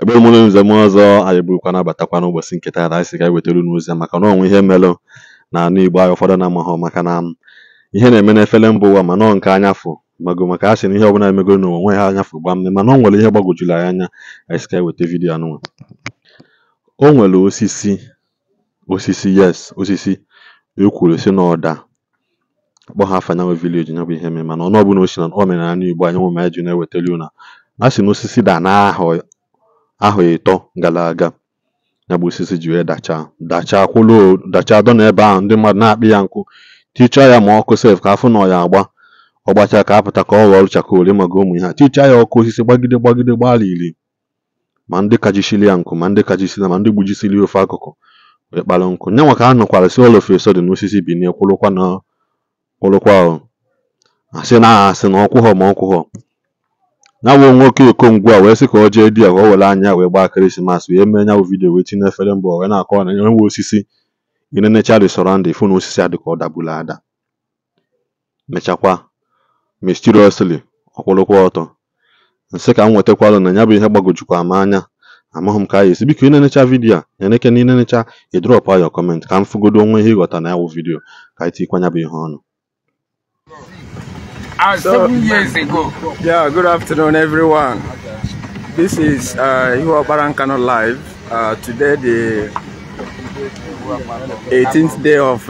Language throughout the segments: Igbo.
Ekpere m nze m ọzọ anyị burukwa nabatakwa n'ụbọchị nke taata anyị sị ka anyị wetara unu ozi a maka na onwe ihe melụ n'ala Igbo anyị ụfọdụ na-amaghọ maka na ihe na-eme n'efere mba ụwa mana ọ nke anyafụ mago maka a sị na ihe ọbụla emegoro n'ụwa nwe ha anyafụ gbam mana o nwere ihe gbagwojuru anyị anya anyị sị ka anyị weta vidiyo anụnwa. O nwere osisi osisi yes osisi e kwuru sị na ọda akpọ ha afa nyanwụ village nya bụ ihe mere mana ọnụ ọbụla o si na o mere n'ala Igbo anyị nwe ma anyị ji na-ewetara unu a sị na osisi da n'ahọ ahọ ịtọ gara aga ya bụ osisi ji wee dachaa dachaa kwụlụ dachaa dọ n'ebe ahụ ndị mmadụ na-akpị ya nkụ tichaa ya ma ọkụ sef ka afụ na ọ ya agba ọ gbachaa ka apụta ka ọ ghọọ chakol ịmaga ụmụ ihe a tichaa ya ọkụ osisi gbagide gbagide gbalili ma ndị kajisili ya nkụ ma ndị kajisili ma ndị gbujisili ya ofe akụkụ wee kpara nkụ nyanwa ka a nụkwara si all of a sudden osisi binie kwụrụkwa na kwụrụkwa o asị na asị na ọkwụghọ ma ọkwụghọ ya bụ nwoke okongwu a wee sị ka ọ jee di ya ka o were anya wee gbaa ekeresimesi wee mee nya bụ vidiyo wee tinye efere mba ụwa wee na-akọwa na enwe osisi inenecha the surrounding fụ na osisi a dị ka ọ dagburu ada mechakwa mysteriously ọkwụrụkwa ọtọ nsị ka m nwetakwalụ na ya bụ ihe gbagojukwa m anya amaghị m ka a esi biko inenecha vidiyo a nyeneke na inenecha ị drọpụ ya kọment ka m fụgodo onwe ihe ịghọta na ya bụ vidiyo ka anyị tikwa ya bụ ihe ọnụ. So, 7 years ago. Yeah, good afternoon, everyone. This is Ihuokpara Nkanu Live. Today, the 18th day of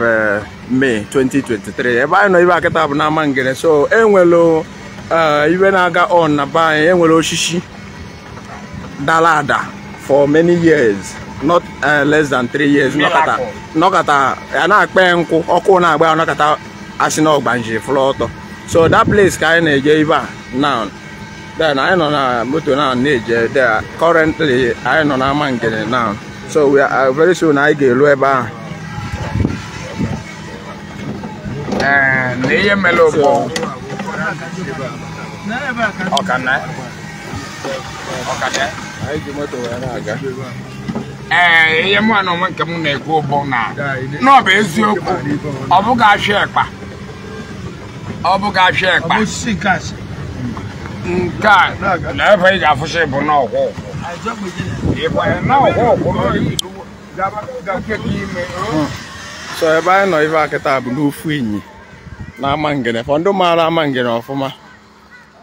May 2023. Ebe anyị nọ ibe akịta bụ n'ama ngere. So, enwelu ibe na-aga on na be anyị, enwere osisi dara ada for many years, not less than 3 years. Nọkata, nọkata, a na-akpa ya nkwụ, ọkụ na-agba ya nọkata asị na ọgbanje fụrụ ọtọ. So that place ka anyị na-eje ibe a now. Then anyị nọ na moto now na-eje there. Currently anyị nọ n'ama ngere now. So we are very soon anyị ga-elu ebe ahụ. Na ihe mere bụ ọkana ọkana Anyị ji moto wee na-aga. Ee, ihe mụ na onwe nke m na-ekwu bụ na ọ bụ eziokwu, ọ bụghị achị ekpa, ọ bụghị achị ekpa nke a na ebe ị ga-afụsị bụ na ọkwụ ụkwụ na ọkwụ ụkwụ ime. So ebe anyị nọ ibe akịta bụ n'ofu inyi na ama ngene. For ndị maara ama ngene ọfụma,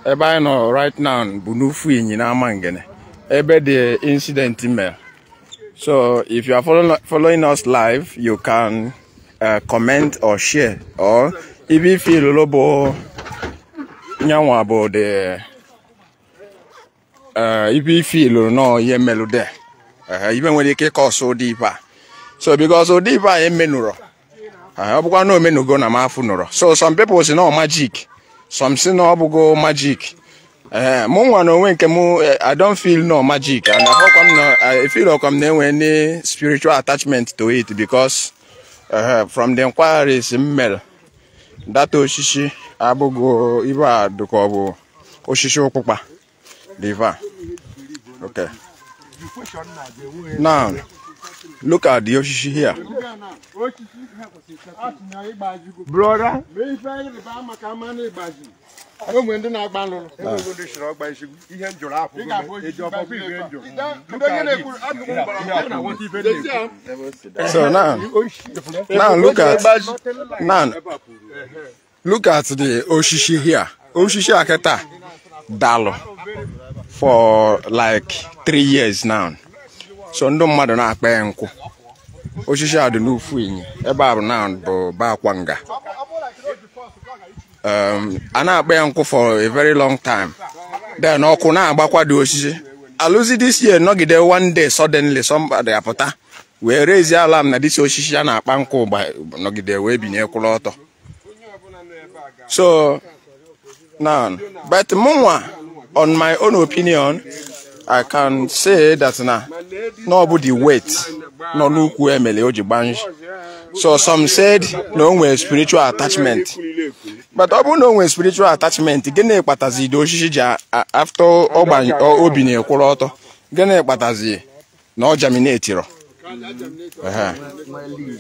ebe anyị nọ right now bụ n'ofu inyi na ama ngene, ebe the incident mere. So if you are following us live, you can comment or share, or if you feel bụ nyanwa bụ the if you feel no ihe melụ there, ibe nwere ike ịkọsụ ụdị ibe a. So because ụdị ibe a emenụrọ, ọ bụkwa na omenugo na mafụ nụrọ. So some people si na ọ magic, some si na ọ bụgo magic. Mụ nwa na onwe nke mụ, I don't feel no magic, and ọkwa m na I feel ọkwa m na-enwe any spiritual attachment to it, because from the inquiries m mere, that osisi abụgo ibe a dịka ọ bụ osisi ụkpụkpa dị ibe a. Okay. Now, look at the osisi here. Brother, So now look at the osisi here. Osisi aketa dalo for like 3 years now. So ndị mmadụ na-akpa ya nkwụ. Osisi a dị n'ofu inyi ebe a bụ now bụ ba akwanga. A na-akpa ya nkwụ for a very long time. Then ọkụ na-agbakwa dị osisi. Alụzi this year nọgide one day suddenly somebody apụta wee raise alarm na this osisi a na-akpa nkwụ nọgide wee binye kwụrụ ọtọ. So now, but mụnwa, on my own opinion, I can say that na no bụ the weight nọ n'ukwu emele o ji gbanji. So some said na o nwere spiritual attachment. But ọ bụrụ na o nwere spiritual attachment, gịnị kpatazi ide osisi ji after obi na-ekwụrụ ọtọ? Gịnị kpatazi na ọ germinate-rọ?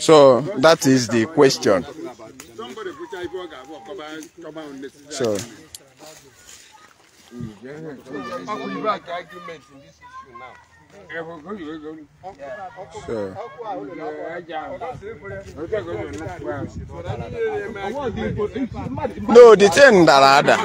So that is the question. So argument in this issue now. So no, the thing dara ada.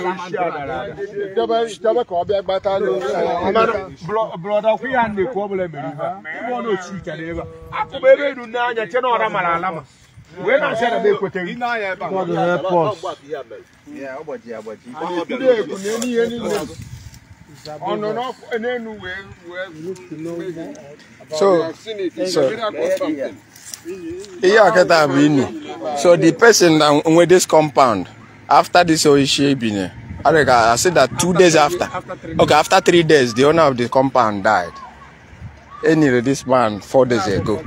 So so the person that with this compound after this Oishi Bine, I said that 2 days after, okay, after 3 days, the owner of the compound died. Anyway, this man 4 days ago.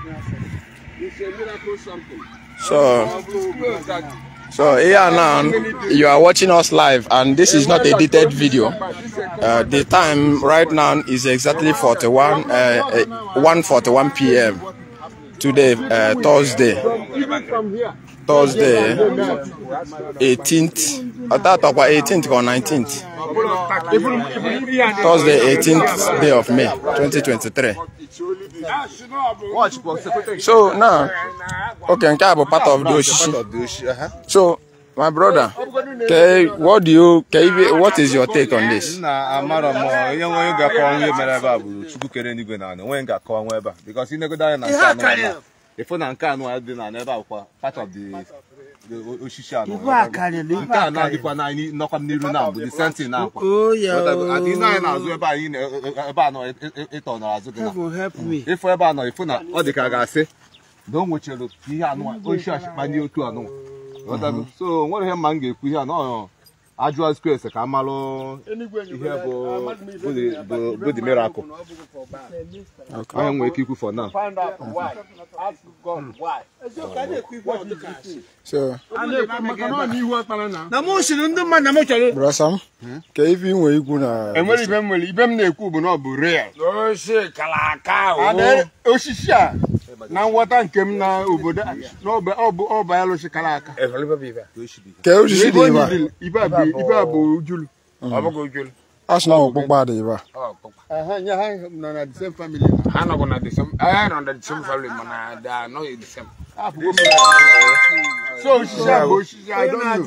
So here now you are watching us live, and this is not edited video. The time right now is exactly 1:41 p.m. today, Thursday, 18th. I thought about 18th or 19th. Thursday, 18th day of May, 2023. So now, okay, I'm part of the. So, my brother, okay, what is your take on this? If one can part of the so what him man ga ekwu ihe no ajụ square ka amalụ ihe bụ the miracle. I am waiting for now. So Brasam, ka ife nwe ikwu na enwere ibe m nwere ibe m na-ekwu bụ na ọ bụ real. Osisi a na nghọta nke m na obodo na ọ bụ alụsị kara aka. Ka osisi dị ebe a? Ibe a bụ ujulu. Ọ bụghị ujulu. Asị na ọkpụkpa dị ebe a. Ha nọ na the same family. Ha nọ na the same. Ha nọ na the same family mana they are not the same. So osisi a bụ osisi I don't know.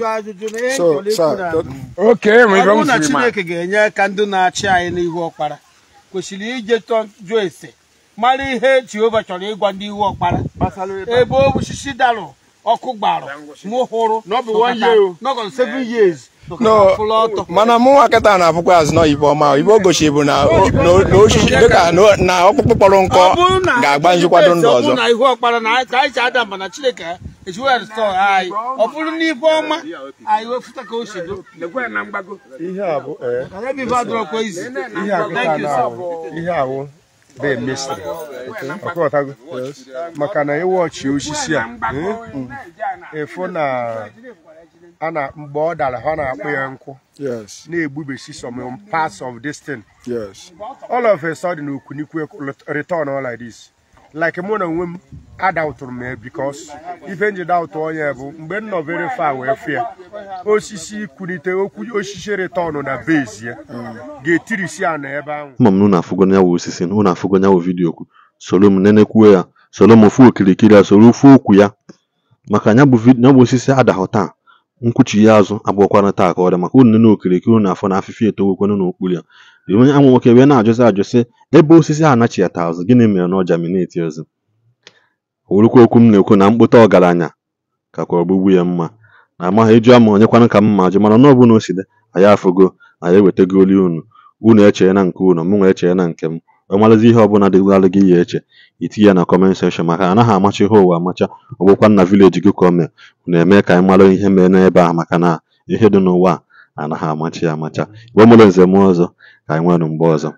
So sir, okay, we go na Chineke ga-enye ka ndị na-achị anyị n'ihu ọkpara kwesịrị ije jụọ ese mara ihe Jehova chọrọ ịgwa ndị ihu ọkpara ebe osisi dalụ ọkụ gbarụ mụ hụrụ nọgọ 7 years. No, mana mụ nkịta na-afụkwa azụ na ibe ọma ibe ogochi bụ na osisi dịka na ọkpụkpụ kpọrọ nkọ ga-agba njikwado ndụ ọzọ. Ọ bụrụ na ihu ọkpara na ka anyị si ada mba na Chineke ejiwe restore anyị ọ bụrụ na ibe ọma anyị wefụta ka o si do. Ihe a bụ ihe a bụ the mystery. Okay. Maka na iwọchi osisi a efo na ana mgbe ọ dara ha na-akpụ ya nkwụ. Yes. Na-egbubesi some parts of this thing. Yes. All of a sudden okunikwe return all like this. Like mụ na onwe m adaụtụrụ m ya because ife nji daụtụ onye bụ mgbe m nọ very far wee fịa osisi kunite okwu osisi return na base ya ga-etirisi ana ebe ahụ. Mma m na afụgo ya wụ osisi na afụgo ya wụ vidiyo kwu soro m nenekwuo ya soro m ofu okirikiri ya soro ofu okwu ya maka ya bụ osisi adahụ taa nkwuchi ya azụ abụọkwana taa ka ọ dị maka unu nene okirikiri na afọ na afịfịa etowekwanụ n'okpuru ya. Onye anwụ nwoke wee na-ajụzi ajụ sị ebe osisi a anachiata azụ gịnị mere na ọ jamineti ọzọ. Orukwa okwu m na-ekwu na mkpụta ọgaranya kakwa ogbugbu ya mma na amaghị eju ama onyekwanụ ka mma ajụ mana n'ọbụ na o si dị anyị afụgo anyị ewetagoli unu unu echee na nke unu mụnwa echee na nke m ọ malụzi ihe ọbụla dịghalụ gị ya eche itinye ya na comment section maka anaghị amacha ihe ụwa amacha ọ bụkwa na vileji gị ka o mee unu eme ka anyị mara ihe mee n'ebe a maka na ihe dị n'ụwa a anaghị amacha ya amacha. Igbo mụrụ nze mụọ ọzọ ka anyị nwere mgbe ọzọ.